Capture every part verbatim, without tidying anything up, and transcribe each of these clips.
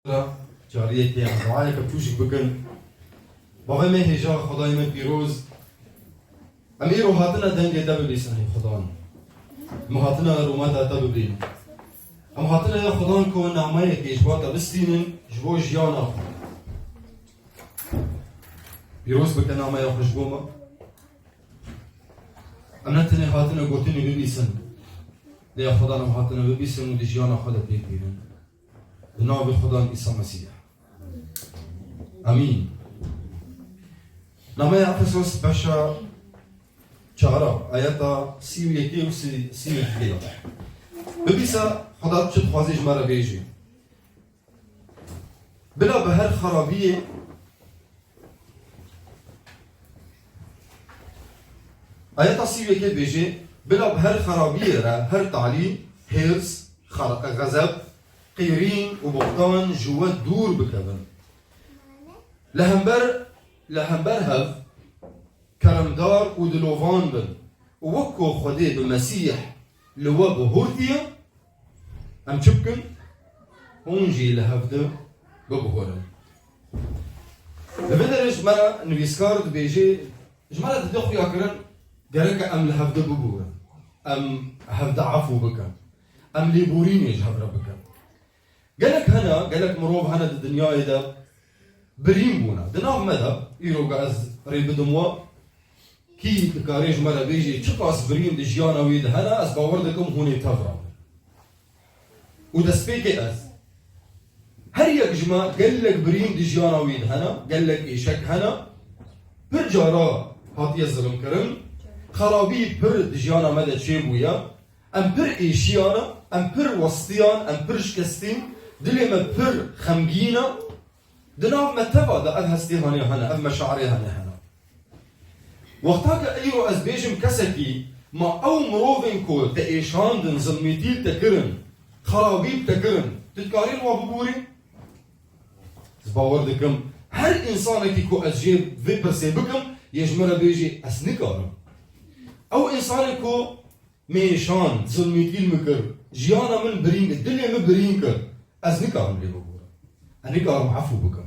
Cariyekê em duayeke tûjik bikin. Bavê me hêja, Xwedayê me pîroz, em îro hatine dengê te bibîsin, hey Xudan. Em hatine rûmeta te bibînin. Em hatine ya Xudan ku nameyekê ji bo te bistînin, ji bo jiyana xwe. Pîroz bike nameya xwe ji bo me. Em ne tenê hatine gotinê bibîsin, lê ya Xudan em hatine bibîsin û di jiyana xwe de pêk bînin. Di navê Xudan Îsa Mesîh. Amîn. Nameya Efesos beşa çara, ayeta sî û yekê û sî, sî û yekê. Bibîse Xuda çi dixwazî ji me re bêjî. Bila bi her xerabiyê, ayeta sî û yekê dibêje, bila bi her xerabiyê re, her talî, hêrs, xer-, xezeb, qîrîn û boxtan ji we dûr bikevin. Li hember, li hember hev keremdar û dilovan bin û wek ku Xwedê bi Mesîh li we bihurtiye, em çi bikin? Hûn jî li hevdi bibihurin. Li vê derê ji me re nivîskar dibêje, ji me re dide xuyakirin, gereke em li hevdi biburin, em hevdi efû bikin, em lêborînê ji hev re bikin. Gelek hene, gelek mirov hene di dinyayê de birîn bûne. Di nav me de, îro ge ez rê bidim we, kî dikarê ji me re bêjê, çiqas birîn di jiyana wî de hene, ez bawer dikim hûn ê tev rabin. Û destpêkê ez. Her yek ji me gelek birîn di jiyana wî de hene, gelek êşek hene, pir cara hatiye zilimkirin, xerabî pir di jiyana me de çêbûye, em pir êşiyane, em pir westiyan, em pir şikestîn, dilê me pir xemgîn e. Di nav me teva de ev hestê hane hene, ev meşarê hane hene. Wexta ke îro ez bêjim kesekî, ma ew mirovên ku te êşandin, zilmîtî li te kirin, xerabî bi te kirin, tu dikarî li wa bibûrî? Ez bawer dikim, her însanekî ku ez jê vê pirsê bikim, yê ji min re bêjî, ez nikarim. Ew însanê ku me êşand, zilmîtî li min kir, jiyana min birîn kir, dilê min birîn kir, ez nikarim lê bibûrim. Ez nikarim efû bikim.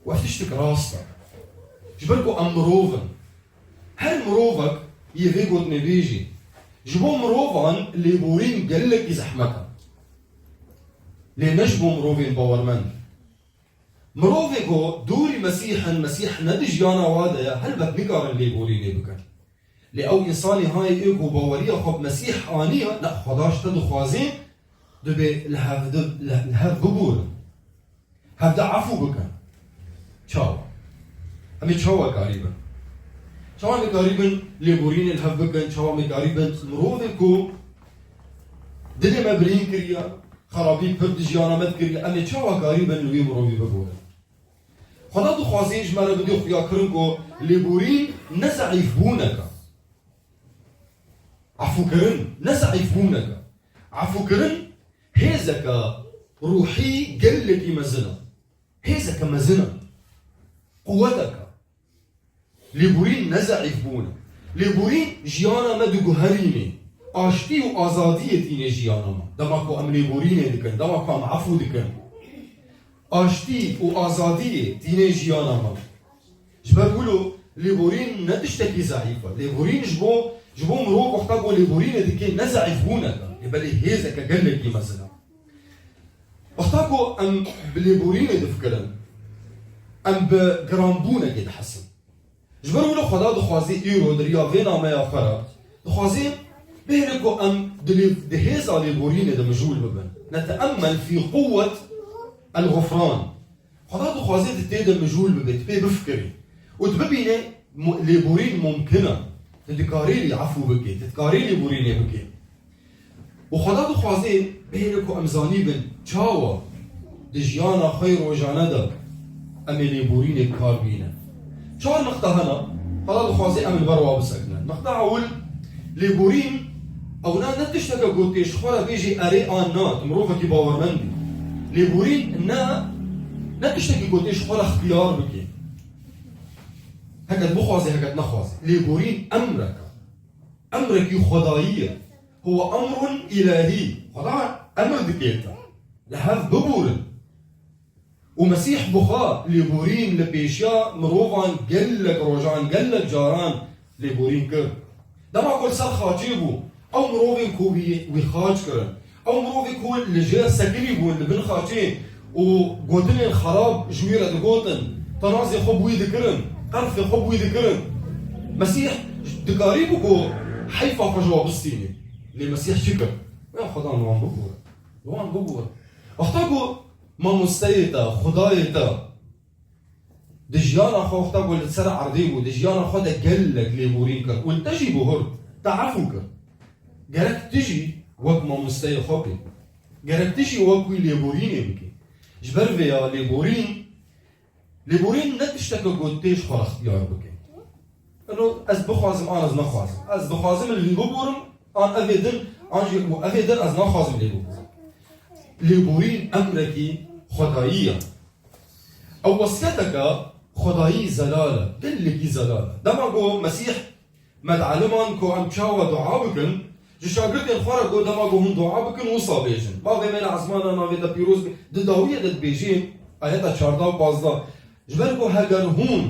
Û ev tiştek rast e. Ji ber ku em mirov in. Her mirovek yê vê gotinê bêjî. Ji bo mirovan lêborîn gelekî zehmet e. Lê ne ji bo mirovên bawermend. Mirovê ku dûrî Mesîh in, Mesîh ne di jiyana wa de ye, helbet nikarin lêborînê bikin. Lê ew însanê hayê ê ku baweriya xwe bi Mesîh aniye, ne Xweda ji te dixwazê, dibê li hev, li, li hev bibûrin. Hevde efû bikin. Çawa? Em ê çawa karî bin? Çawa em ê karî bin lêborînê li hev bikin? Çawa em ê karî bin mirovê ku dilê me birîn kiriye, xerabî pir di jiyana me dikiriye, em ê çawa karî bin li wî mirovî biborin? Xweda dixwazê ji me re bidê xuyakirin ku lêborîn ne zeîfbûnek e. Efûkirin ne zeîfbûnek e. Efûkirin hêzeke ruhî gelekî mezin e. Hêzeke mezin e. Quwetek e. Lêborîn ne zeîfbûn e. Lêborîn jiyana me diguherînê. Aştî û azadiyê tînê jiyana me. Dema ku em lêborînê dikin, dema ku em efû dikin. Aştî û azadiyê tînê jiyana me. Ji ber wilo lêborîn ne tiştekî zeîf e. Lêborîn ji bo, ji bo mirov wexta ku lêborînê dike ne zeîfbûnek e. Lê belê hêzeke gelekî mezin e. Wexta ku em bi lêborînê difikirin, em bi giranbûnekê dihesin. Ji ber wilo Xweda dixwazê îro di riya vê nameya xwe re, dixwazê bihêle ku em di lê-, di hêza lêborînê de mijûl bibin. Neteemmel fî quwwet el-gufran. Xweda dixwazê tu tê de mijûl bibê, tu pê bifikirî. Û tu bibînê mu-, lêborîn mumkin e. Tu dikarî lê efû bikê, tu dikarî lêborînê bikê. Û Xweda dixwazê bihêle ku em zanîbin çawa di jiyana xwe yê rojane de em ê lêborînê bi kar bînin. Çar nixta hene, Xweda dixwazê em li ber wa bisekinin. Nixta ewil, lêborîn ewna ne tişteke ku tê ji xwe re bêjî erê an na, tu mirovekî bawermend î. Lêborîn ne, ne tiştekî ku tê ji xwe re ixtiyar bikê. Heket bixwazê, heket nexwazê. Lêborîn emrek e. Emrekî Xwedayî ye. Huwe emrun îlahî. Xweda emr dike te. Li hev bibûrin. Û Mesîh bi xwe lêborîn li pêşiya mirovan gelek rojan, gelek caran lêborîn kir. Dema ku li ser xaçê bû, ew mirovên ku wî, wî xaç kirin, ew mirovên ku li jêr sekirî bûn li bin xaçê û gotinên xerab ji wî re digotin, te nazê xwe bi wî dikirin, qerfê xwe bi wî dikirin. Mesîh dikarîbû ku heyfa xwe ji we bistînî. Lê Mesîh çi kir? Ya Xwedan li wan bibûre. Li wan bibûre. Wexta ku mamosteyê te, Xwedayê te, di jiyana xwe wexta ku li ser erdê bû, di jiyana xwe de gelek lêborîn kir û li te jî bihurt, te efû kir. Gerek tu jî wek mamosteyê xwe bî. Gerek tu jî wek wî lêborînê bikî. Ji ber vê ya lêborîn, lêborîn ne tişteke ku tê ji xwe re ixtiyar bike. Eno ez bixwazim an ez nexwazim. Ez dixwazim li wî bibûrim, an evê din, an jî û evê din ez naxwazim lê bibûrim. Lêborîn emrekî Xwedayî ye. Ew wesiyeteke Xwedayî zelal e, gelekî zelal e. Dema ku Mesîh me dieliman ku em çawa dua bikin, ji şagirdên xwe re got, dema ku hûn dua bikin, wisa bêjin. Bavê me li ezmana navê te pîroz be, di dawiyê de dibêjê, ayeta çardeh û pazdeh, ji ber ku heger hûn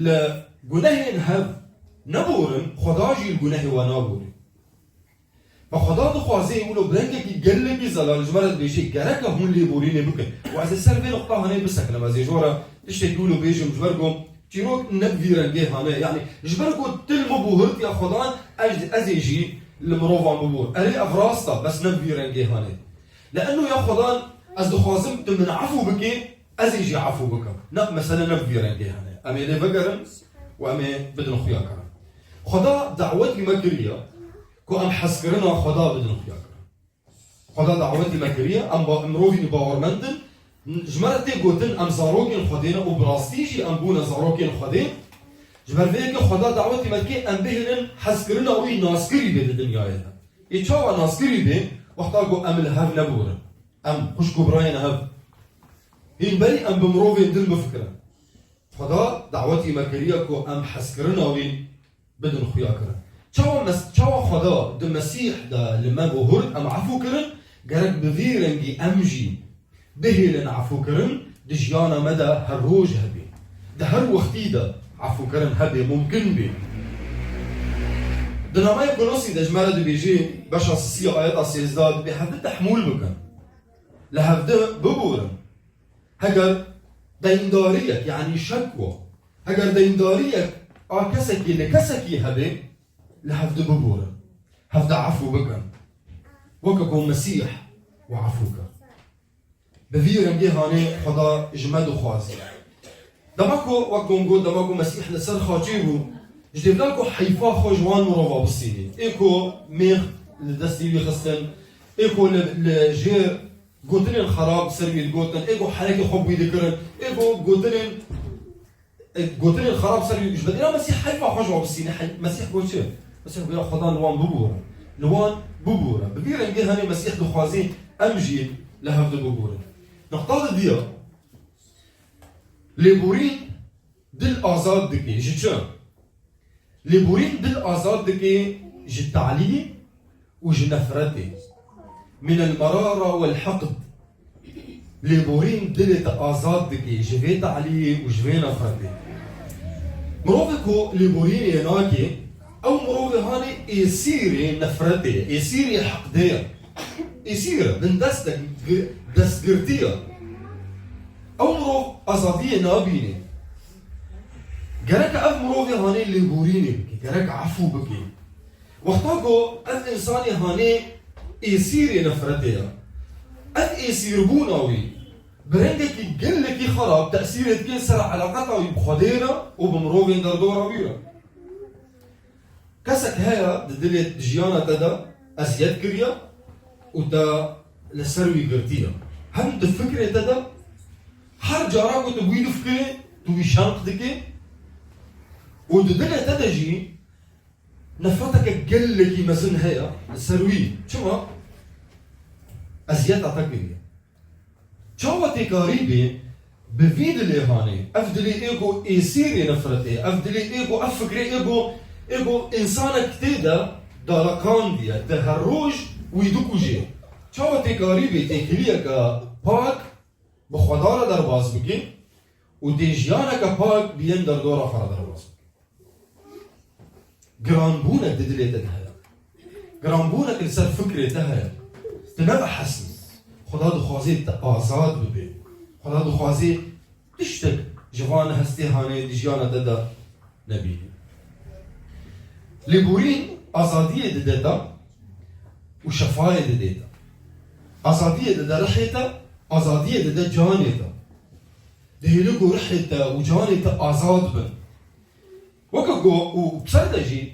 li gunehên hev neborin, Xweda jî li gunehê we naborî. Ve Xweda dixwaze wilo bi rengekî gelekî zelal ji me re dibêje, gereke hûn lêborînê bikin. Û ez ê ser vê nuqta hanê bisekinim, ez ê ji we re tiştekî wilo bêjim, ji ber ku çîrok ne bi vî rengê hane. Yanî ji ber ku tu li min bûhirtiye Xwedan, ez, ez ê jî li mirovan bibûr. Erê, ev rast e, bes ne bi vî rengê hane. Li eno ya Xwedan, ez dixwazim tu min efû bikî, ez ê jî efû bikim. Ne, mesele ne bi vî rengê hene. Em ê lê vegerin û em ê bidin xuya kirin. Xweda dawetî me kiriye ku em hezkirina Xweda bidin xuya kirin. Xweda dawetî me kiriye, em ba, mirovî bawermend in. Ji me re tê gotin, em zarokên Xwedê ne û bi rastî jî em bûne zarokên Xwedê. Ji ber vê yekê Xweda dawetî me dike, em bihêlin hezkirina wî naskirî bê di dinyayê de. Ê çawa naskirî bê? Wexta ku em li hev neborin. Em xwişk û birayên hev. Hîn berî em bi mirovên din bifikirin. Xweda dawetî me kiriye ku em hezkirina wî bidin xuya kirin. Çawa mes-, çawa Xweda di Mesîh de li me bihurt em efû kirin, gerek bi vî rengî em jî bihêlin efû kirin, di jiyana me de her roj hebê. Di her wextî de efû kirin hebê, mumkin bê. Di nameyê Kolosî de ji me re dibêjê, beşa sisiya ayeta sêzdeh, dibê hevdi tehmûl bikin. Li hevdi biborin. Heger deyndariyek, yanî şekwa, heger deyndariyek a kesekî li kesekî hebe, li hevdi biborin. Hevdi efû bikin. Weke ku Mesîh we efû kir. Bi vî rengê hanê Xweda ji me dixwaze. Dema ku, wek ku min got, dema ku Mesîh li ser xaçê bû, ji dêvla ku heyfa xwe ji wan mirova bistînî. Ê ku mêx li destî wî xistin, ê ku li, li jêr gotinên xerab ser wî digotin, ê ku herekê xwe bi wî dikirin, ê ku gotinên, ê, gotinên xerab ser wî, ji bedîna Mesîh heyfa xwe ji wan bistîne, hey, Mesîh got çi? Mesîh got ya Xweda li wan bibûre. Li wan bibûre. Bi vî rengê henê Mesîh dixwazî em jî li hev de bibûrin. Nexta di diya, lêborîn dil azad dike. Ji çi? Lêborîn dil azad dike ji talî û ji nefretê. Min el merara wel heqd. Lêborîn dilê te azad dike ji vê taliyê û ji vê nefretê. Mirovê ku lêborînê nake, ew mirovê hanê êsîrê nefretê ye, êsîrê heqdê ye. Êsîr e, bindest e, gi-, destgirtî ye. Ew mirov azadiyê nabîne. Gerek ev mirovê hanê lêborînê bike, gerek efû bike. Wexta ku ev însanê hanê êsîrê nefretê ye, ev êsîrbûna wî bi rengekî gelekî xerab tesîrê dike ser eleqeta wî bi Xwedê re û bi mirovên derdora wî re. Kesek heye di dilê, di jiyana te de eziyet kiriye û te li ser wî girtiye. Hem di fikrê te de, her cara ku tu bi wî difikirî, tu wî şenq dikî û di dilê te de jî nefreteke gelekî mezin heye li ser wî. Çima? Eziyeta te kiriye. Çawa tê karî bê bi vî dilê hanê? Ev dilê ê ku êsîrê nefretê, ev dilê ê ku ev fikrê ê ku, ê ku însanek tê de daleqandiye, te her roj wî dikujê. Çawa tê karîbî têkiliyeke pak bi Xweda re derbas bike û tê jiyaneke pak bi yên derdora xwe re derbas bike? Giranbûnek di dilê te de heye. Giranbûnek li ser fikrê te heye. Tu nebehesî. Xweda dixwazê te azad bibe. Xweda dixwazê tiştek ji van hestê hanê di jiyana te de nebînî. Lêborîn azadiyê dide te û şefayê dide te. Azadiyê dide rihê te, azadiyê dide canê te. Dihêle ku rihê te û canê te azad bin. Weke ku û bi ser de jî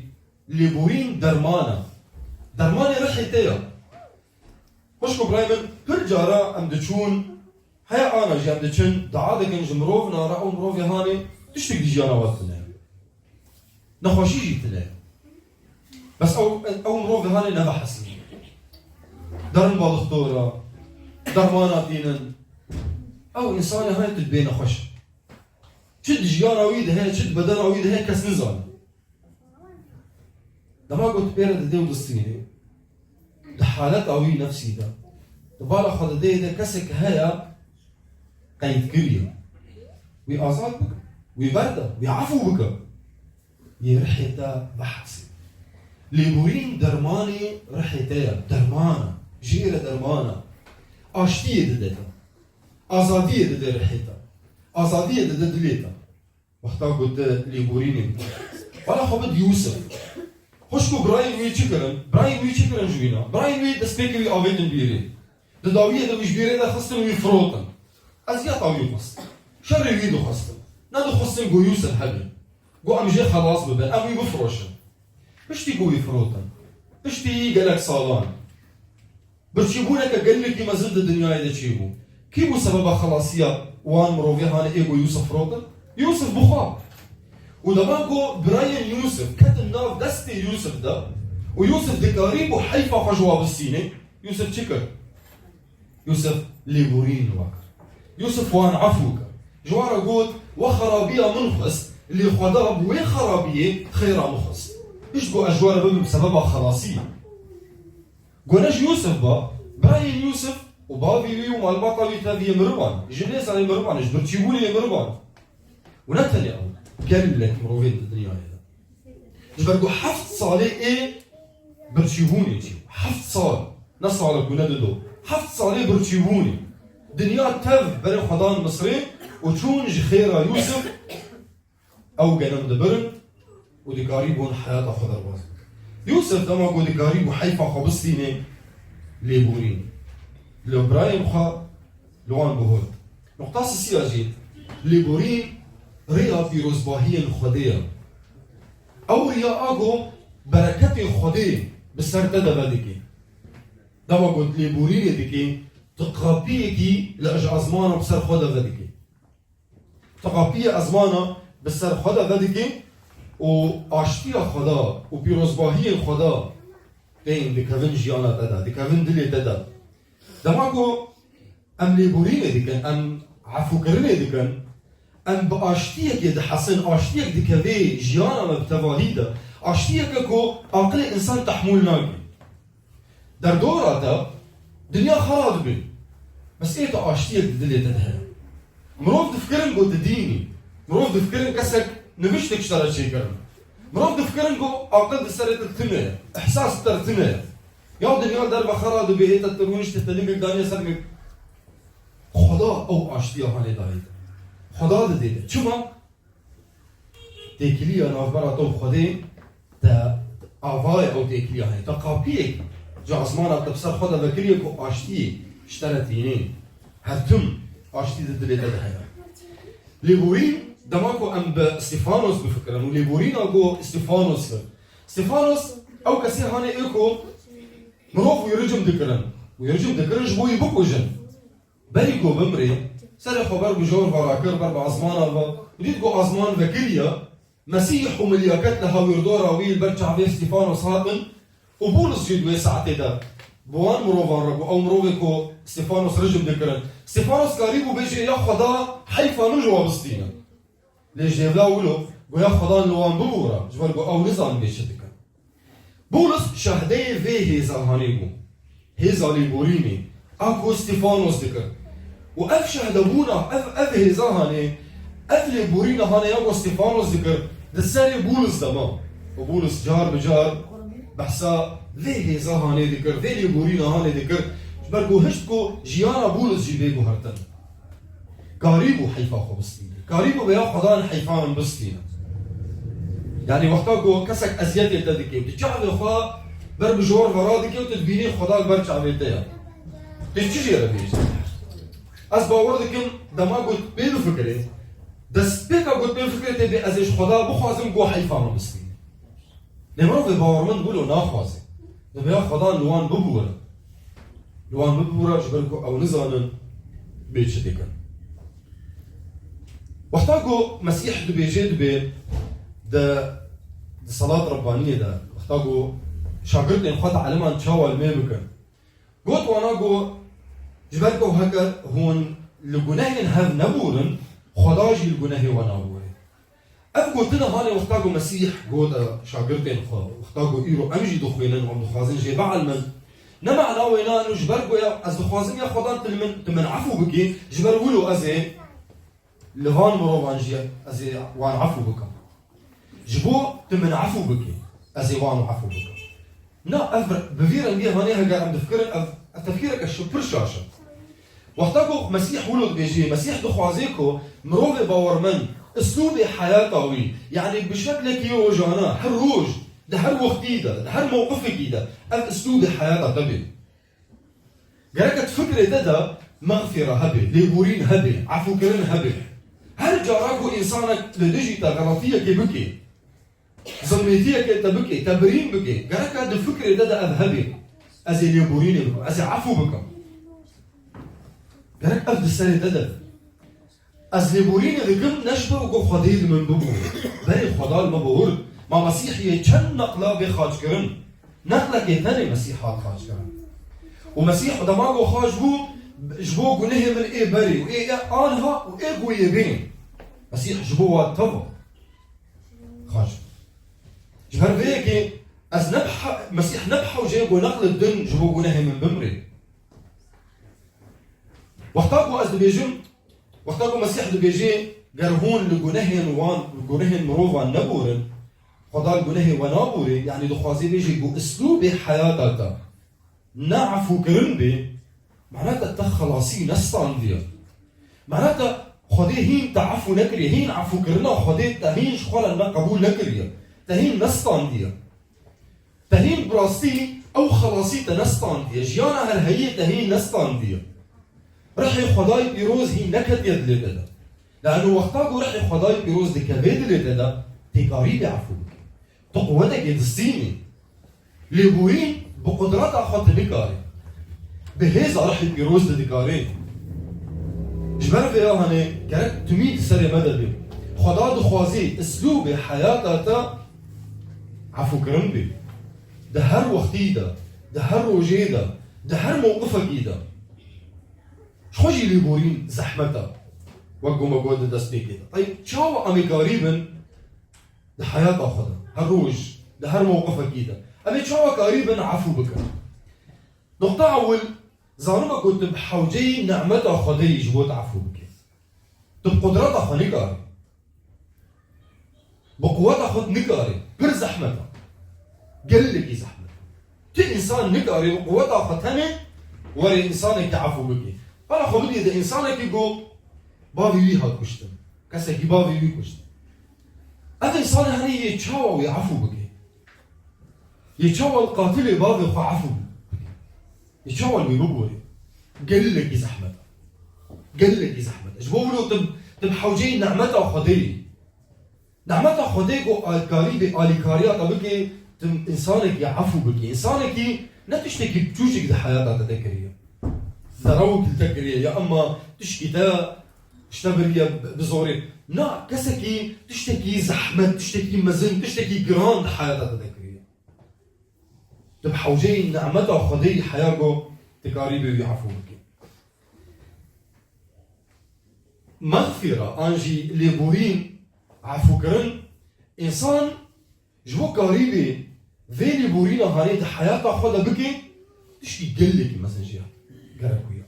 lêborîn derman e. Dermanê rihê te ye. Xwişk û birayê min, pir cara em diçûn, heya ana jî em diçin, dua dikin ji mirov, nara ew mirovê hanê tiştek di jiyana we tune ye. Nexweşî jî tune ye. Bes ew, ew mirovê hanê nebehesî. Derin ba dixtora, dermana tînin. Ew însanê hanê tu dibê nexweş. Çi di jiyana wî de heye, çi di bedena wî de heye, kes nizane. Dema ku tu pê re didê û distînê, di haleta wî nefsî de, di bala xwe didê de kesek heye qeydkirî ye. Wî azad bike, wî berde, wî efû bike. Yê rihê te vehesê. Lêborîn dermanê rihê te ye, derman e. Jê re derman e. Aştiyê dide te. Azadiyê dide rihê te. Azadiyê dide dilê te. Wexta ku tu lêborînê bikî. Bala xwe bid Yûsif. Xwişk û birayên wî çi kirin? Birayên wî çi kirin ji wî ne? Birayên wî destpêkê wî avêtin bîrê. Di dawiyê de wî ji bîrê de xistin, wî firotin. Eziyeta wî xwest. Şerê wî dixwestin. Nedixwestin ku Yûsif hebe. Ku em jê xelas bibin. Em wî bifiroşin. Piştî ku wî firotin. Piştî gelek salan. Birçîbûneke gelekî mezin di dinyayê de çêbû. Kî bû sebeba xelasiya wan mirovê hanê ê ku Yûsif firotin? Yûsif bi xwe. Û dema ku birayên Yûsif ketin nav destê Yûsif de û Yûsif dikarîbû heyfa xwe ji wa bistînê, Yûsif çi kir? Yûsif lêborîn li we kir. Yûsif wan efû kir. Ji wan re got, we xerabiya min xwest, lê Xweda bi wê xerabiyê xêra min xwest. Pişt got, ez ji we re bibim sebeba xelasiyê. Gone ji Yûsif ba, birayên Yûsif û bavê wî û malbata wî tevî yê mirivan, ji nêzanê mirivan, ji birçîbûnê yê mirivan. Û ne tenê ew, gelek mirovên di dinyayê de. Ji ber ku heft salê ê birçîbûnê çî. Heft sal, ne salek û ne dido. Heft salê birçîbûnê. Dinya tev berê xwe dan Misrê û çûn ji xêra Yûsif. Ew genim dibirin û dikarîbûn heyata xwe derbas bikin. Yûsif dema ku dikarîbû heyfa xwe bistînê, lêborîn li birayên xwe li wan bihurt. Nuqta sisiya jî, lêborîn rêya pîrozbahiyên Xwedê ye. Ew riya a ku bereketê Xwedê bi ser te de vedike. Dema ku lêborînê dike, tu qapiyekî li ji ezmana bi ser xwe de vedike. Tu qapiyê ezmana bi ser xwe de vedikî û aştiya Xweda û pîrozbahiyên Xweda tên dikevin jiyana te de, dikevin dilê te de. Dema ku em lêborînê dikin, em efûkirinê dikin, em bi aştiyekê dihesin, aştiyek dikevê jiyana me bi tevahî de, aştiyeke ku aqilê însan tehmûl nake. Derdora te, dinya xera dibe. Bes ê tu aştiyek di dilê te de heye. Mirov difikirin ku tu dîn î. Mirov difikirin kesek niviştek ji te re çêkirin. Mirov difikirin ku aqil di serê te tune ye. Îhsas di te re tune ye. Ya dinya derve xera dibe, ê te tu rûnişte te nigek daniye ser nigek. Xweda ew aştiya hanê dayê te. Xweda didê te. Çima? Têkiliya navbera te û Xwedê te avayê ew têkiliya heye. Te qapiyek ji ezmana te bi ser xwe de vekiriye ku aştiyê ji te re tînê. Her tim aştî di dilê te de heye. Lêborîn, dema ku em bi Stîfanos bifikirin û lêborîna ku Stîfanos kir. Stîfanos ew kesê hanê ê ku mirov wî ricim dikirin. Wî ricim dikirin ji bo wî bikujin. Berî ku bimrê, serê xwe ber bi jor ve rakir, ber bi ezmana ve, û dît ku ezman vekiriye, Mesîh û milyaket li hawirdora wî li ber çavê Stîfanos hatin û Bûlis jî di wê saetê de bi wan mirovan re bû, ew mirovê ku Stîfanos ricim dikirin. Stîfanos karîbû bêje, ya Xweda, heyfa min ji we bistîne. Lê ji hêvla wilo goya Xwedan li wan bibûre, ji ber ku ew nizanin bê çi dikin. Bûlis şahdeyê vê hêza hanê bû. hêza lêborînê, a ku Stîfanos dikir. Û ev şehdebûna, ev, ev hêza hanê, ev lêborîna hanê ya ku Stîfanos dikir, di serê Bûlis de ma. Û Bûlis car bi car behsa vê hêza hanê dikir, vê lêborîna hanê dikir, ji ber ku hişt ku jiyana Bûlis jî bê guhertin. Karîbû heyfa xwe bistîne. Karîbû vêya Xwedan heyfa min bistîne. Yanî wexta ku kesek eziyetê te dike, tu çavê xwe ber bi jor ve radike û tu dibînî Xweda li ber çavê te ye. Tu çi jê re bêjî? Ez bawer dikim dema ku tu pê bifikirê, destpêka ku tu pê bifikirê tê bê ez ê ji Xweda bixwazim ku heyfa min bistîne. Lê mirovê bawermend wilo naxwaze. Divê ya Xwedan li wan bibûre. Li wan bibûre ji ber ku ew nizanin bê çi dikin. Wexta ku Mesîh dibêjê dibê di, di Selat Rebbaniyê de, wexta ku şagirtên xwe dieliman çawa li me bikin. Got wana ku ji ber ku heke hûn li gunehên hev nebûrin, Xweda jî li gunehê we nabûre. Ev gotina hanê wexta ku Mesîh got e şagirtên xwe, wexta ku îro em jî dixwînin û em dixwazin jê bielmin, ne mana wêna ino ji ber ku ya ez dixwazim ya Xwedan tu li min, tu min efû bikî, ji ber wilo ez ê li van mirovan jî ez ê wan efû bikim. Ji bo tu min efû bikî, ez ê wan efû bikim. Na, ev bi vî rengî hanê heger em difikirin, ev, ev tefkîreke şi-, pir şaş e. Wexta ku Mesîh wilo dibêjê, Mesîh dixwazê ku mirovê bawermend, uslûbê heyata wî, yanî bi şeklekî rojane, her roj, di her wextî de, di her mewqifekî de, ev uslûbê heyata te bê. Gereke di fikrê te de mexfîre hebe, lêborîn hebe, efûkirin hebe. Her cara ku însanek li dijî te xeletiyekê bike, zilmêtiyekê te bike, te birîn bike, gereke di fikrê te de ev hebe. Ez ê lêborînê bikim, ez ê efû bikim. Gerek ev di serê te de be. Ez lêborînê dikim, ne ji ber ku Xwedê li min bibû. Berê Xweda li me bûr. Ma Mesîh yê çend neqla bê xaçkirin. Neqlekê tenê Mesîh hat xaçkirin. Û Mesîh dema ku xaç bû, ji bo gunehê min ê berê û ê, ê anha û ê ku yê bên. Mesîh ji bo wan teva xaç bû. Ji ber vê yekê ez ne bi he-, Mesîh ne bi hewceyê ku neqlê din ji bo gunehê min bimrê. Wexta ku ez dibêjim, wexta ku Mesîh dibêjê, ger hûn li gunehên wan, li gunehên mirovan neborin, Xweda li gunehê we naborê, yanî dixwazê bêjê ku uslûbê heyata te ne efûkirin bê, mana te, te xelasî nestandiye. Mana te Xwedê hîn te efû nekiriye, hîn efûkirina Xwedê te hîn ji xwe re ne qebûl nekiriye, te hîn nestandiye. Te hîn bi rastî ew xelasî te nestandiye, jiyana herheyiyê te hîn nestandiye. Rihê Xwedayê pîroz hîn neketiye dilê te de. Lano wexta ku rihê Xwedayê pîroz dikeve dilê te de, tê karî bê efû bikî. Tu quwetekê distînî. Lêborîn bi qudreta xwe tu nikarî. Bi hêza rihê pîroz tu dikarî. Ji ber vê ya hanê gerek timî di serê me de bê. Xweda dixwazî uslûbê heyata te efûkirin bê. Di her wextî de, di her rojê de, di her mewqifekî de. Ji xwe jî lêborîn zehmet e. Wek ku me got di destpêkê de. Tayb, çawa em ê karî bin di heyata xwe de, her roj, di her mewqifekî de? Em ê çawa karî bin efû bikin? Noqta ewil, zanime ku tu bi hewceyî nemeta Xwedê yî ji bo te efû bike. Tu bi qudreta xwe nikarî. Bi quweta xwe nikarî. Pir zehmet e. Gelekî zehmet e. Tu însan nikarî bi quweta xwe tenê were însanekî efû bikî. Bala xwe bidî de însanekî ku bavê wî hat kuştin. Kesekî bavê wî kuşt. Ev însanê henî yê çawa wê efû bike? Yê çawa li qatilê bavê xwe efû bike? Yê çawa li wî bibûrê? Gelekî zehmet e. Gelekî zehmet e. Ji bo wilo tu, tu bi hewceyî nemeta Xwedê yî. Nemeta Xwedê ku alîkarî bê, alîkariya te bike, tu însanekî efû bike. Însanekî ne tiştekî biçûçik di heyata te de kiriye. Zerewk li te kiriye ya emma tişkî te ji te biriye bi, bi zorê. Na, kesekî tiştekî zehmet, tiştekî mezin, tiştekî giran di heyata te de kiriye. Tu bi hewceyî nemeta Xwedê yî heya ku tu karî bê wî efû bikî. Mexfîre an jî lêborîn, efûkirin, însan ji bo karî bê vê lêborîna hanê di heyata xwe de bike, Tiştî gelekî mezin jî ya. Gerek wî ya.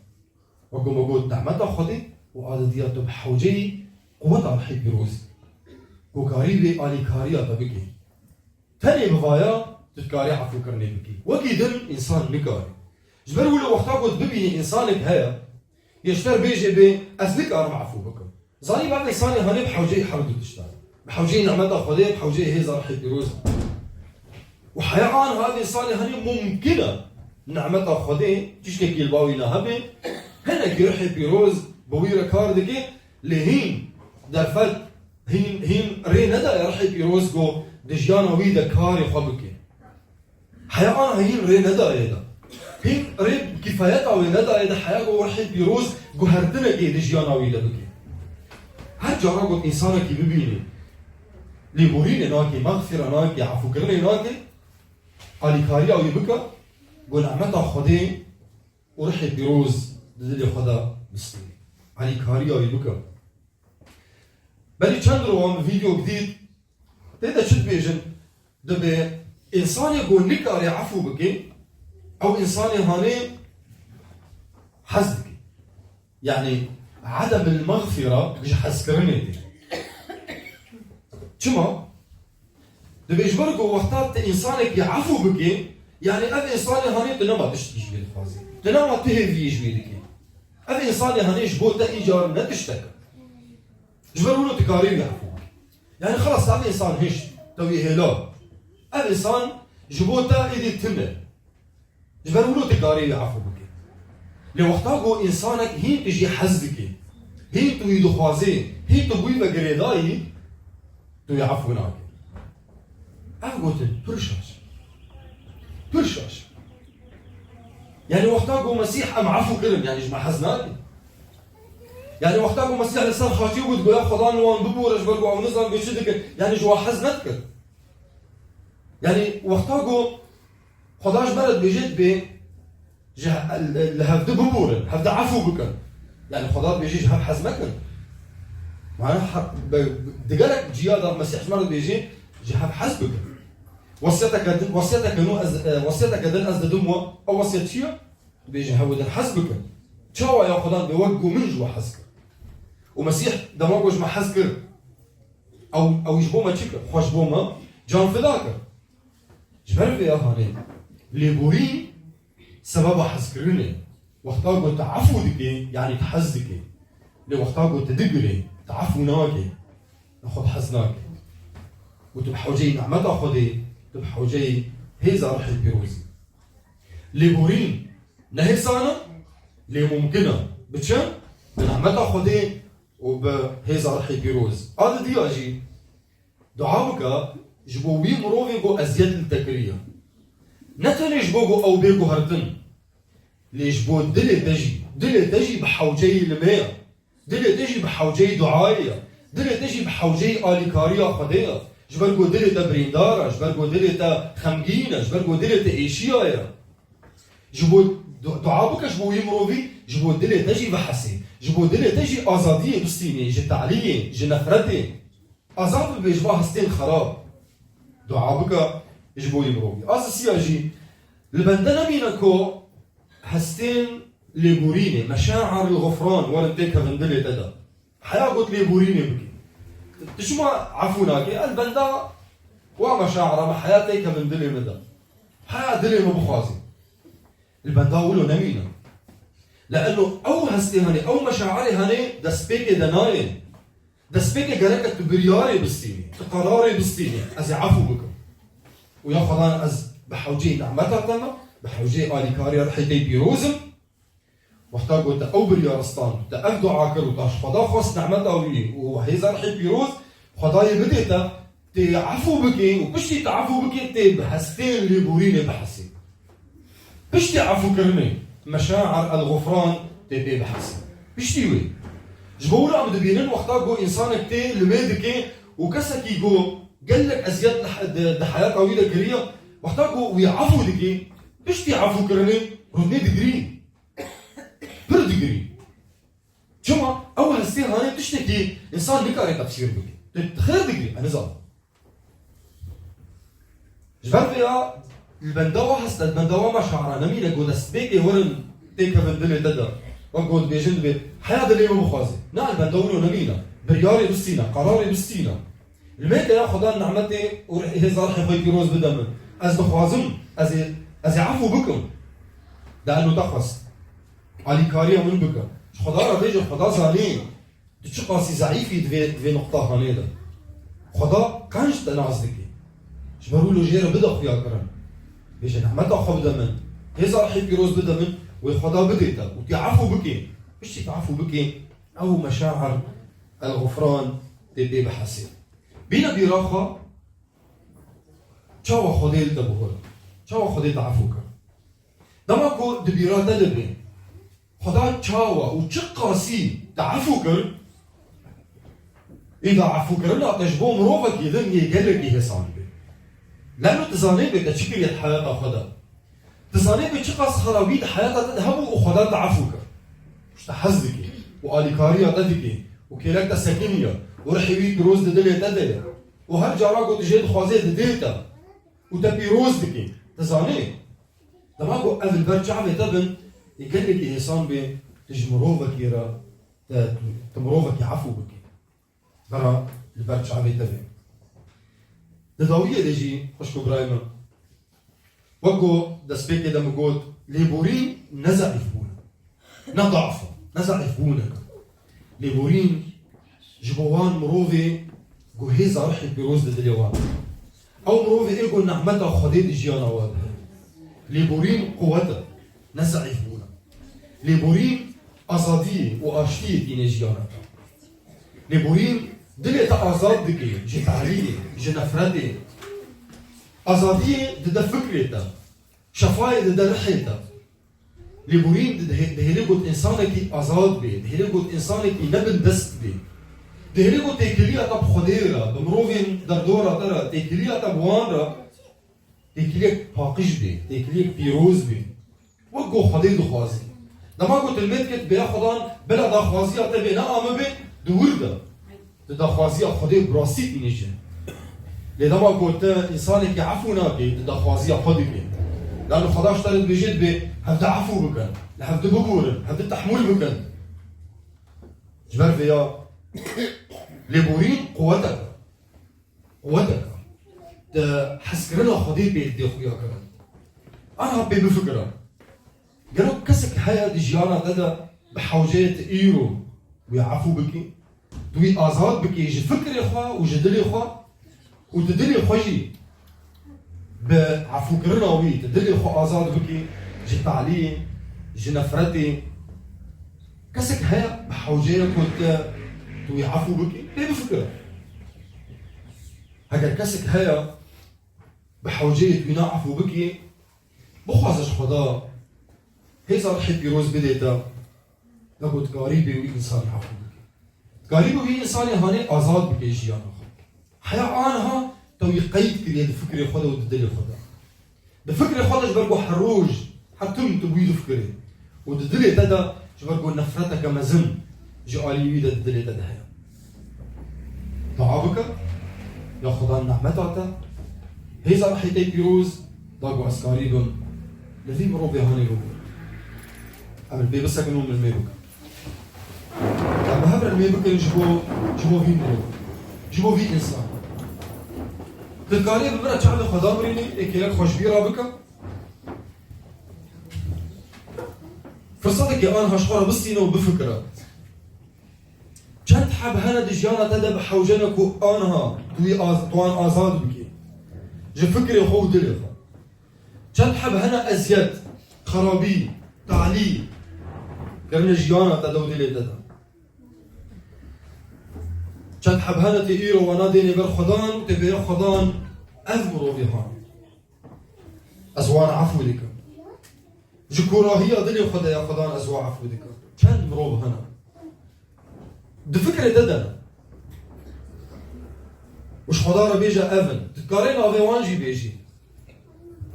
Wek ku me got, nehmeta Xwedê û adediya tu bi hewceyî quweta Rihê Pîroz. Ku karî vê alîkariya te bike. Tenê bi vaya tu dikarî efûkirinê bikî. Wekî din însan nikare. Ji ber wilo wexta ku tu bibînî însanek heye, yê ji te re bêje bê, ez nikarim efû bikim. Zanî, ev însanê hanê bi hewceyî her du tiştan. Bi hewceyî nehmeta Xwedê, bi hewceyî hêza Rihê Pîroz. Û heya aniha ev însanê hanê mumkin e nehmeta Xwedê tiştekî li ba wî nehebe, hinekî Rihê Pîroz bi wî re kar dike, lê hîn derfet, hîn, hîn rê nedaye Rihê Pîroz ku di jiyana wî de karê xwe bike. Heya aniha hîn rê nedaye de. Hîn rê kifayeta wê nedaye de heya ku Rihê Pîroz guhertinekê di jiyana wî de bike. Her cara ku tu însanekî bibînî, lêborînê nake, mexfîre nake, efûkirinê nake, alîkariya wî bike, ku nehmeta Xwedê û Rihê Pîroz di dilê xwe de bistînî. Alîkariya wî bike. Belê çend roj min vîdeok dît, tê de çi dibêjin? Dibê însanê ku nikare efû bike, ew însanê hanê hez dike. Yanî edemil mexfîre ji hezkirinê tê. Çima? Dibê ji ber ku wexta tu însanekî efû bikî, yanî ev însanê hanê tu nema tiştekî ji wî dixwazî. Tu nema tu hêviyê ji wî dikî. Ev însanê hanê ji bo te îcar ne tiştek e. Ji ber wilo tu karî wî efû bikî. Yanî xelas, ev însan hişt, te wî hêla. Ev însan ji bo te êdî tune. Ji ber wilo tu karî wî efû bikî. Lê wexta ku însanek hîn tu jî hez dikî, hîn tu wî dixwazî, hîn tu bi wî ve girêdayî, tu wî efû nakî. Ev gotin pir şaş. Pir şaş. Yanî wexta ku Mesîh em efû kirin, yanî ji me hez nakin. Yanî wexta ku Mesîh li ser xaçê got, goya Xweda wan bibore, ji ber ku ew nizan bê çi dikin, yanî ji wan hez nedikir. Yanî wexta ku Xweda ji me re dibêje, dibê ji he-, li hevdi biborin, hevdi efû bikin. Yanî Xweda dibêje ji hev hez mekin. Mana he-, be-, di gelek ciya de Mesîh ji me re dibêje ji hev hez bikin. Wesiyeteke din, wesiyeteke nû ez, e, wesiyeteke din ez didim we, ew wesiyet çi ye? Dibêje hev din hez bikin. Çawa ya Xweda dibê wek ku min ji we hez kir. Û Mesîh dema ku ji me hez kir, ew, ew ji bo me çi kir? Xwe ji bo me can fida kir. Ji ber vê ya hanê lêborîn sebeba hezkirinê. Wexta ku tu efû dikî, yanî tu hez dikî. Lê wexta ku tu digirî, tu efû nakî, tu xwe bi hez nakî. Û tu bi hewceyî nehmeta Xwedê, tu bi hewceyî hêza Rihê Pîrozî. Lêborîn ne hêsan e, lê mumkin e. Bi çi? Bi nehmeta Xwedê û bi hêza Rihê Pîroz. A didiya jî, dua bike ji bo wî mirovê ku eziyet li te kiriye. Ne tenê ji bo ku ew bê guhertin, lê ji bo dilê te jî. Dilê te jî bi hewceyî li me ye. Dilê te jî bi hewceyî duayê ye. Dilê te jî bi hewceyî alîkariya Xwedê ye. Ji ber ku dilê te birîndar e, ji ber ku dilê te xemgîn e, ji ber ku dilê te êşiya ye. Ji bo du-, dua bike ji bo wî mirovî, ji bo dilê te jî vehesê. Ji bo dilê te jî azadiyê bistînê, ji taliyê, ji nefretê. Azad bibe ji va hestên xerab. Dua bike ji bo wî mirovî. A sisiya jî li bende nemîne ku hestên lêborînê, meşair li xufran, werin têkevin dilê te de. Heya got lêborînê bikî. Tu çima efû nakî? El benda wa meşaira me heya têkevin dilê min de. Heya dilê min bixwazî. Li benda wilo nemîne. Leeno ew hestê hene, ew meşairê hene destpêkê de nayên. Destpêkê gereke tu biryarê bistînî, tu qerarê bistînî, ez ê efû bikim. Û ya Xwedan ez bi hewceyî nehmeta te me, bi hewceyî alîkariya Rihê te yê pîroz im. Wexta ku te ew biryar stan, te ev dua kir û te ji Xweda xwest nehmeta wî û hêza Rihê pîroz, Xwedayê bidê te, tê efû bikê û piştî te efû bikê, tê bi hestên lêborînê bihesê. Piştî efûkirinê, meşair el-xufran tê pê bihesê. Piştî wê. Ji bo wilo em dibînin wexta ku însanek tê limê dike û kesekî ku gelek eziyet li he-, di, di heyata wî de kiriye, wexta ku wî efû dike, piştî efûkirinê rûnê digirî. Pir digirî. Çima? Ew hestê hanê tiştekî însan nikare tefsîr bike. Tu xêr digirî, ez nizanim. Ji ber vê ya Li benda we heste, li benda we meşaira nemîne, ku destpêkê werin têkevin dilê te de. Wek ku dibêjin dibê, heya dilê min bixwaze. Na, li benda wilo nemîne. Biryarê bistîne, qerarê bistîne. Li mêke ya Xweda nimetê û hêza rihê xwe pîroz bide min. Ez dixwazim, ez ê, ez ê efû bikim. De eno te xwest. Alîkariya min bike. Ji Xweda re bêje, Xweda zanî. Tu çiqasî zeîf î di vê, di vê nuqta hanê de. Xweda qenc te nas dike. Ji ber wilo jê re bide xuyakirin. Bêje, nehmeta xwe bide min. Hêza rihê pîroz bide min. Wê Xweda bidê te. Û tu efû bikê. Piştî tu efû bikê, ew meşair el-xufran tê pê bihesê. Bîne bîra xwe, çawa Xwedê li te bihur? Çawa Xwedê te efû kir? Dema ku di bîra te de bê, Xweda çawa û çi qasî te efû kir, îda efûkirina te ji bo mirovekî din yê gelekî hêsan bê. Leno tu zanê bê te çi kiriye di heyata xwe de. Tu zanê bê çiqas xerabî di heyata te de hebû û Xweda te efû kir. Ji te hez dike û alîkariya te dike û kêlek te sekiniye û rihê wî pîroz di dilê te de ye û her cara ku tu jê dixwazê didê te û te pîroz dike. Tu zanê. Dema ku ev li ber çavê te bin, ê gelekî hêsan bê, tu ji mirovekî re, te, tu mirovekî efû bikî. Bera li ber çavê te bê. Di dawiyê de jî, xwişk û birayê min, wek ku destpêkê de min got, lêborîn ne zeîfbûn e. Ne daf e, ne zeîfbûn e. Lêborîn ji bo wan mirovê ku hêza rihê pîroz di dilê wan. Ew mirovê ê ku nehmeta Xwedê di jiyana wan de heye. Lêborîn quwet e, ne zeîfbûn e. Lêborîn azadiyê û aştiyê tîne jiyana te. Lêborîn dilê te azad dike ji taliyê, ji nefretê. Azadiyê dide fikrê te. Şefayê dide rihê te. Lêborîn di-, dihê-, dihêle got însanekî azad bê, dihêle got însanekî ne bindest bê. Dihêle got têkiliya te bi Xwedê re, bi mirovên derdora te re, têkiliya te bi wan re, têkiliyek paqij bê, têkiliyek pîroz bê. Wek ku Xwedê dixwazî. Dema ku tu li mêt ket bêya Xwedan, bila daxwaziya te bê ne ame bê, di wir de. Tu daxwaziya Xwedê bi rastî tînî jin. Lê dema ku tu însanekî efû nakî, tu daxwaziya xwe dikî. Lano Xweda ji te re dibêje dibê, hevdi efû bikin, li hevdi biborin, hevdi tehmûl bikin. Ji ber vêya lêborîn quwetek e. Quwetek e. Di hezkirina Xwedê pê didê xuya kirin. Anha pê bifikire. Gelo kesek heye di jiyana te de bi hewceyê tu îro wî efû bikî? Tu wî azad bikî ji fikrê xwe û ji dilê xwe û tu dilê xwe jî bi efûkirina wî, tu dilê xwe azad bikî ji taliyê, ji nefretê. Kesek heye bi hewceyê ku te, tu wî efû bikî? Pê bifikire. Heger kesek heye bi hewceyê tu wîna efû bikî, bixwaze ji Xweda hêza rihê pîroz bidê te, da ku dikarî bê wî însanî efû bikî. Dikarî bê wî însanî hanê azad bikê jiyana xwe. Heya anha te wî qeyd kiriye di fikrê xwe de û di dilê xwe de. Di fikrê xwe de ji ber ku her roj, her tim tu bi wî difikirî. Û di dilê te de ji ber ku nefreteke mezin ji alî wî de di dilê te de heye. Dua bike, ya Xweda nehmeta te, hêza rihê te pîroz, da ku ez karî bim li vî mirovê hanê bibû. Em li pê bisekin û min lê bikin. Em bi hev re lê bikin ji bo, ji bo vî mirov, ji bo vî însan. Tu dikarî bi min re çavê xwe damirînî, ê kêlek xwe ji bî re bike. Firsetekê anha ji xwe re bistîne û bifikire. Çend heb hene di jiyana te de bi hewce ne ku anha tu wî az-, tu wan azad bikî. Ji fikrê xwe û dilê xwe. Çend heb hene eziyet, xerabî, talî kirine jiyana te de û dilê te de. Çend heb hene tê îro wana dênê ber Xwedan û tê bêya Xwedan, ev mirovî han. Ez wan efû dikim. Ji kûrahiya dilê xwe de ya Xwedan ez wan efû dikim. Çend mirov hene. Di fikrê te de ne. Û ji Xweda re bêje ev in. Tu dikarê navê wan jî bêjî.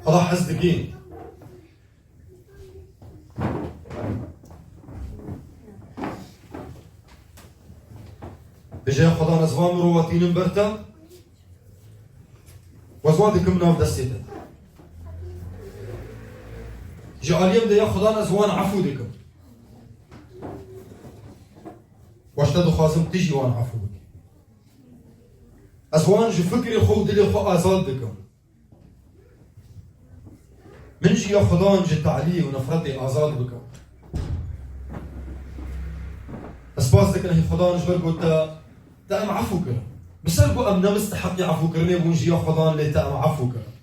Xweda hez dikî. Bêje ya Xwedan ez van mirova tînim ber te. Ez wan dikim nav destê te. Ji aliyê min de ya Xudan ez wan efû dikim. Û ji te dixwazim tu jî wan efû bikî. Ez wan ji fikrê xwe û dilê xwe azad dikim. Min jî ya Xudan ji taliyê û nefretê azad bike. Ez spas dikim hey Xudan ji ber ku te, te em efû kirin. Bi ser ku em ne misteheqî efûkirinê bûn jî ya Xudan lê te em efû kirin.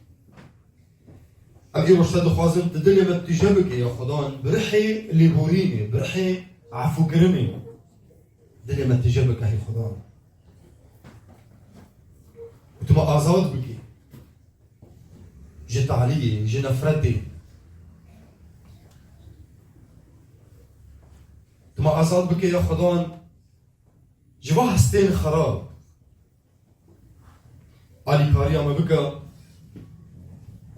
Em îro ji te dixwazin tu dilê me tije bike ya Xudan, bi rihê lêborînê, bi rihê efûkirinê. Dilê me tije bike hey Xudan. Û tu me azad bikî. Ji taliyê, ji nefretê. Tu me azad bike ya Xudan, ji va hestên xerab. Alîkariya me bike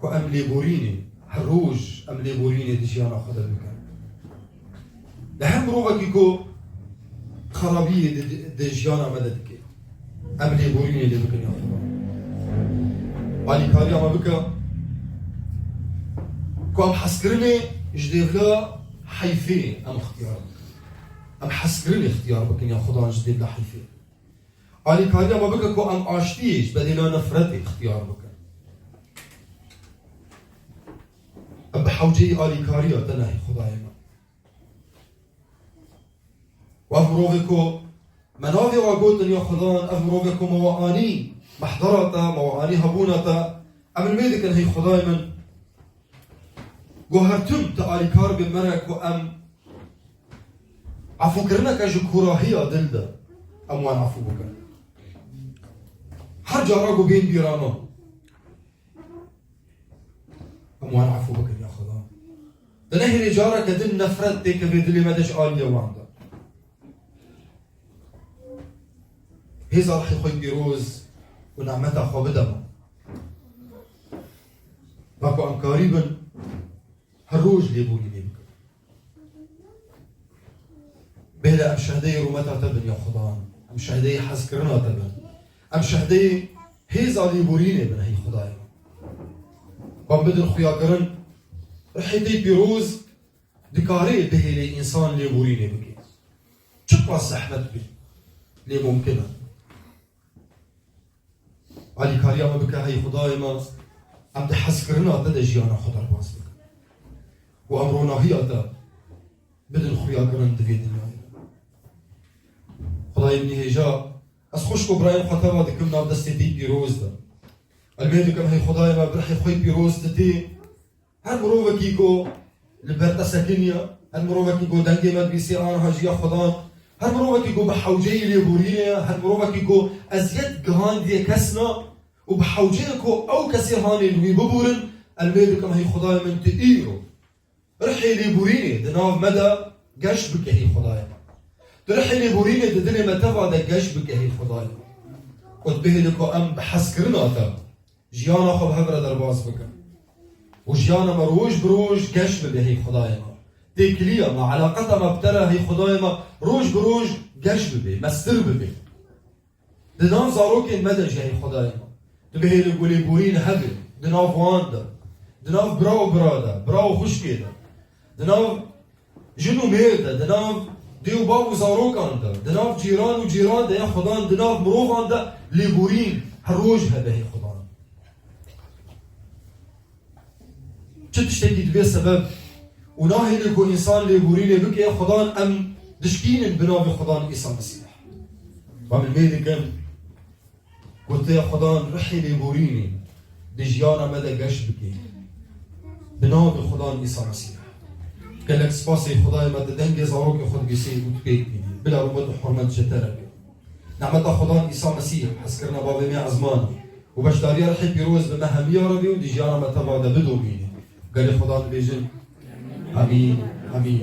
ku em lêborînê, her roj em lêborînê di jiyana xwe de bikin. Li her mirovekî ku xerabiyê di, di, di jiyana me de dike, em lêborînê lê bikin ya Xuda. Alîkariya me bike ku em hezkirinê ji dêvla heyfê em ixtiyar bikin. Em hezkirinê ixtiyar bikin ya Xudan ji dêvla heyfê. Alîkariya me bike ku em aştiyê ji bedêla nefretê ixtiyar bikin. Em bi hewceyî alîkariya te ne hey Xwedayê me. Û ev mirovê ku me navê wa gotin ya Xudan, ev mirovê ku me wa anî mehdera te, me wa anî hebûna te, em li wê dikin hey Xwedayê min. Ku her tim tu alîkar bê me re ku em efûkirineke ji kûrahiya dil de em wan efû bikin. Her cara ku bên bîra me, em wan efû bikin ya Xuda. Tu nehêlî careke din nefret têkeve dilê me de ji aliyê wan de. Hêza Rihê xwe pîroz û nemeta xwe bide me. Wek ku em karîbin her roj lêborînê bikin. Bêle em şehdeyê rûmeta te bin ya Xudan. Em şehdeyê hezkirina te bin. Em şehdeyê hêza lêborînê bin hey Xudayê. Wan bidin xuyakirin, Rihê te pîroz dikarê bihêlê însan lêborînê bike. Çiqas zehmet bê, lê mumkin e. Alîkariya me bike hey Xudayê me, em di hezkirina te de jiyana xwe derbas bikin. Û em ronahiya te bidin xuyakirin di vê dinyayê de. Xudayê min hêja, ez xwişk û birayên xwe teva dikim nav destê te pîroz de. Elmê dikim hey Xudayê me bi rihê xwe pîroz tu tê. Her mirovekî ku li ber te sekiniye, her mirovekî ku dengê me dibîsê aniha ji ya Xudan, her mirovekî ku bi hewceyî lêborînê ye, her mirovekî ku eziyet gihandiye kesna û bi hewceyê ku ew kesê hanê li wî bibûrin, elmê dikim hey Xudayê min tu îro rihê lêborînê di nav me de geş bike hey Xudayê me. Tu rihê lêborînê di dilê me teva de geş bike hey Xudayê me. Û tu bihêle ku em bi hezkirina te jiyana xwe bi hev re derbas bikin. Û jiyana me roj bi roj geş bibe hey Xudayê me. Têkiliya me, eleqeta me bi te re hey Xudayê me roj bi roj geş bibe, mestir bibe. Di nav zarokên me de jî hey Xudayê me. Tu bihêle ku lêborîn hebe, di nav wan de, di nav bira û bira de, bira û xwişkê de, di nav jin û mêr de, di nav dê û bav û zarokan de, di nav cîran û cîran de, ya Xudan, di nav mirovan de lêborîn her roj hebe hey Xudan. Çi tiştekî dibe sebeb û nahêle ku însan lêborînê bike, Xudan em dişkînin bi navê Xudan Îsa Mesîh. Ba min mê dikin. Gotiye Xudan rihê lêborînê di jiyana me de geş bike. Bi navê Xudan Îsa Mesîh. Gelek spasê Xudayê me di dengê zarokê xwe dibîsê û tu pêk bînî. Bila rûmet û hurmet ji te re be. Nemeta Xudan Îsa Mesîh, hezkirina bavê me ezman û beşdariya rihê pîroz bi me hemiya re be û di jiyana me teva de bidomîne. Gelê Xudan dibêjin. Amîn. Amîn.